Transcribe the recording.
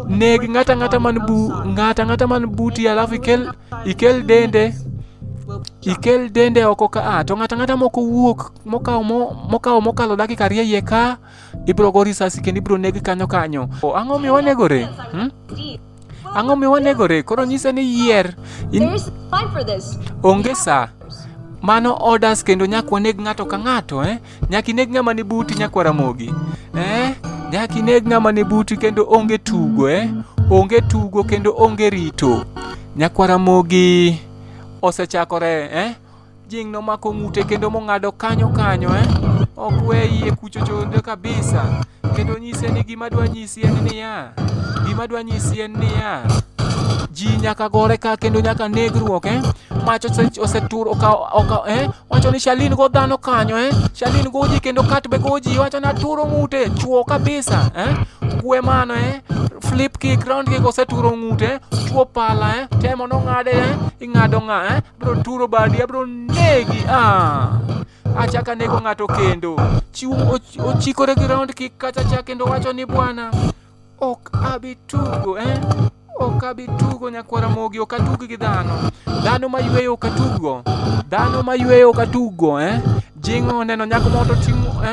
Neg ng'ata ng'ata man bu ng'ata ng'ata man buti alafu ikel ikel dende ikel dende oko ka a to ng'ata ng'ata moko wuok mokawo mokawo mokalo dakika ariyo iye ka ibiro go risasi kendo ibiro neg kanyo kanyo. Ang'o miyo wanegore? Hmm? Ang'o miyo wanegore? Koro nyise ni yier. Onge sa. Mano orders kendo nyaka waneg ng'ato ka ng'ato eh? Nyaka ineg ng'ama ni buti nyakwa Ramogi. Eh? Nyaka ineg ng'ama ni buti kendo onge tugo eh? Onge tugo kendo onge rito. Nyakwa Ramogi osechakore eh? Jing nomako ng'ute kendo mong'ado kanyo kanyo eh? Ok we iye kucho chonde kabisa. Kendo nyise ni gima dwa nyisi en niya. Gima dwa nyisi en niya. Ji nyaka gore ka kendo nyaka negruok eh? Mach osetur okawo okawo eh? Wacho ni Shalin go dhano kanyo eh? Shalin go ji kendo kat be go ji. Wacho ni aturo ng'ute chuo kabisa eh? Gwe mano eh? Flip kick, round kick oseturo ng'ute, chuo pala eh? Temo nong'ade eh? Ing'ado ng'a eh? Abro turo badi, abro negi ah. Achaka nego ng'ato kendo. Chiw ochikore gi round kick kacha cha kendo wacho ni bwana ok abi tugo eh? Ok abi tugo nyakwar Ramogi, ok atug gi dhano. Dhano ma yweyo ok atuggo. Dhano ma yweyo ok atuggo eh? Jing'o oneno nyako moro to ting'o